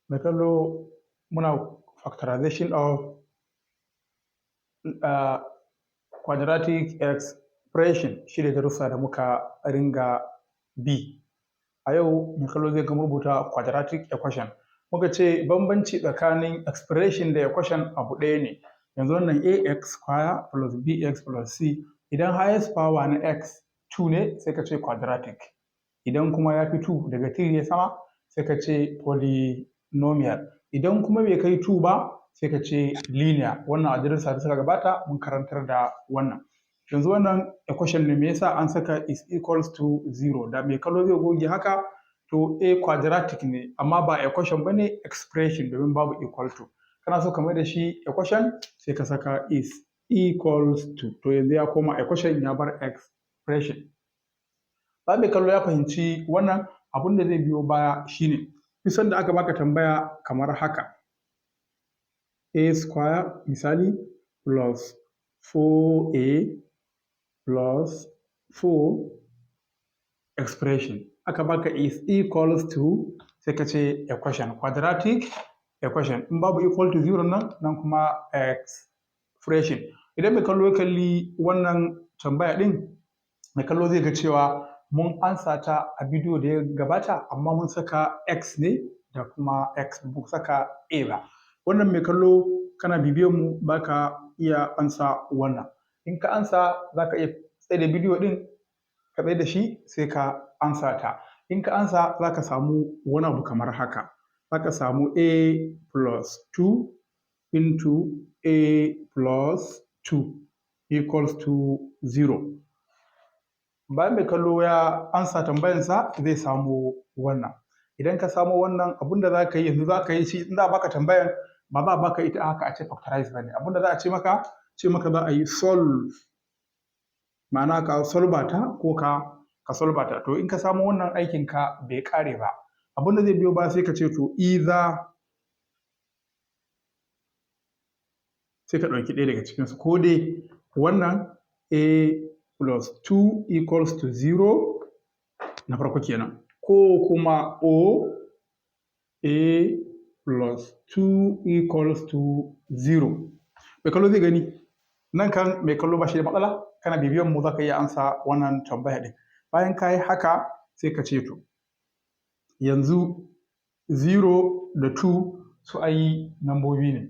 Mai kallo, muna factorization of quadratic expression. Shi ne darussa da muka ringa bi. A yau mai kallo zai gama rubuta quadratic equation. Muka ce bambanci tsakanin expression da equation abu ɗaya ne. Yanzu wannan ax square plus bx plus c, idan highest power na x 2 ne, sai ka ce quadratic. Idan kuma ya fi 2, daga 3 ya sama, sai ka ce polynomial. Idan kuma bai kai 2 ba, sai ka ce linear. Wannan a darussa da suka gabata mun karantar da wannan. Yanzu wannan equation ne. Me yasa an saka is equals to 0? Da mai kallo zai goge haka, to a quadratic ne, amma ba equation bane, expression, domin babu equal to. Kana so ka mai da shi equation, sai ka saka is equals to. To yanzu ya koma equation, ya bar expression. Ba mai kallo ya fahimci wannan, abun da zai biyo baya shine duk sanda aka baka tambaya kamar haka, a square misali plus 4a plus 4 expression, aka baka is equals to, sai ka ce equation, quadratic equation. In babu equal to 0 nan, nan kuma expression. Idan mai kallo ya kalli wannan tambaya din, mai kallo zai ga cewa mun ansa ta a bidiyo da ya gabata, amma mun saka x ne da kuma x, ba saka a ba. Wannan mai kallo, kana bibiyan mu, baka iya ansa wannan. In ka ansa, za ka iya tsaye da bidiyo din, ka tsaye da shi, sai ka ansa ta. In ka ansa, za ka samu wani abu kamar haka. Za ka samu a plus 2 into a plus 2 equals to 0. Bayan mai kallo ya ansa tambayansa, zai samu wannan. Idan ka samo wannan, abun da za ka yi yanzu, za ka yi shi, in za a baka tambayan, ba za a baka ita haka a ce factorize ba ne. Abun da za a ce maka, ce maka za a yi solve, ma'ana ka solve ta ko ka solve ta. To in ka samo wannan, aikin ka bai kare ba. Abun da zai biyo ba, sai ka ce to either, sai ka ɗauki ɗaya daga cikinsu, ko dai wannan a plus 2 equals to 0 na farko kenan, ko kuma o a plus 2 equals to 0. Mai kallo zai gani nan kan mai kallo ba shi da matsala. Kana bibiyan mu, za ka iya ansa wannan tambaya ɗin. Bayan ka yi haka, sai ka ce to yanzu 0 da 2 su ai nambobi ne,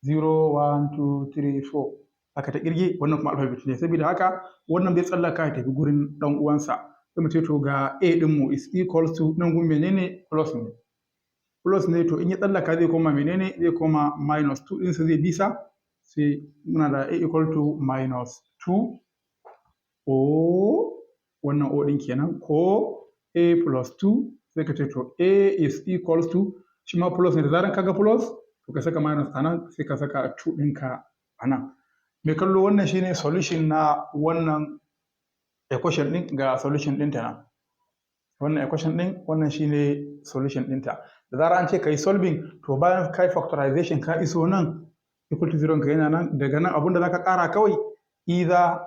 0, 1, 2, 3, 4, haka ta kirge. Wannan kuma alphabet ne. Saboda haka wannan zai tsallaka ya tafi gurin dan uwansa. Sai mu ce to ga a din mu is equals to, nan gun menene? Plus ne, plus ne. To in ya tsallaka zai koma menene? Zai koma minus 2 ɗinsa zai bisa. Sai muna da a equal to minus 2, o wannan o ɗin kenan, ko a plus 2. Sai ka ce to a is equals to, shi ma plus ne. Da zaran kaga plus, to ka saka minus a nan, sai ka saka 2 ɗinka a nan. Mai kallo, wannan shine solution na wannan equation ɗin. Ga solution ɗinta nan. Wannan equation ɗin, wannan shine solution ɗinta. Da zarar an ce ka yi solving, to bayan ka yi factorization, ka iso nan, equal to zero ka yana nan. Daga nan abinda za ka ƙara kawai, either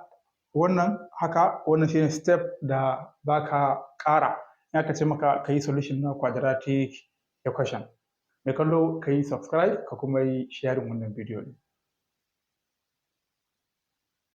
wannan haka. Wannan shine step da za ka ƙara in aka ce maka ka yi solution na quadratic equation. Mai kallo, ka yi subscribe, ka kuma yi sharing wannan bidiyo ɗin.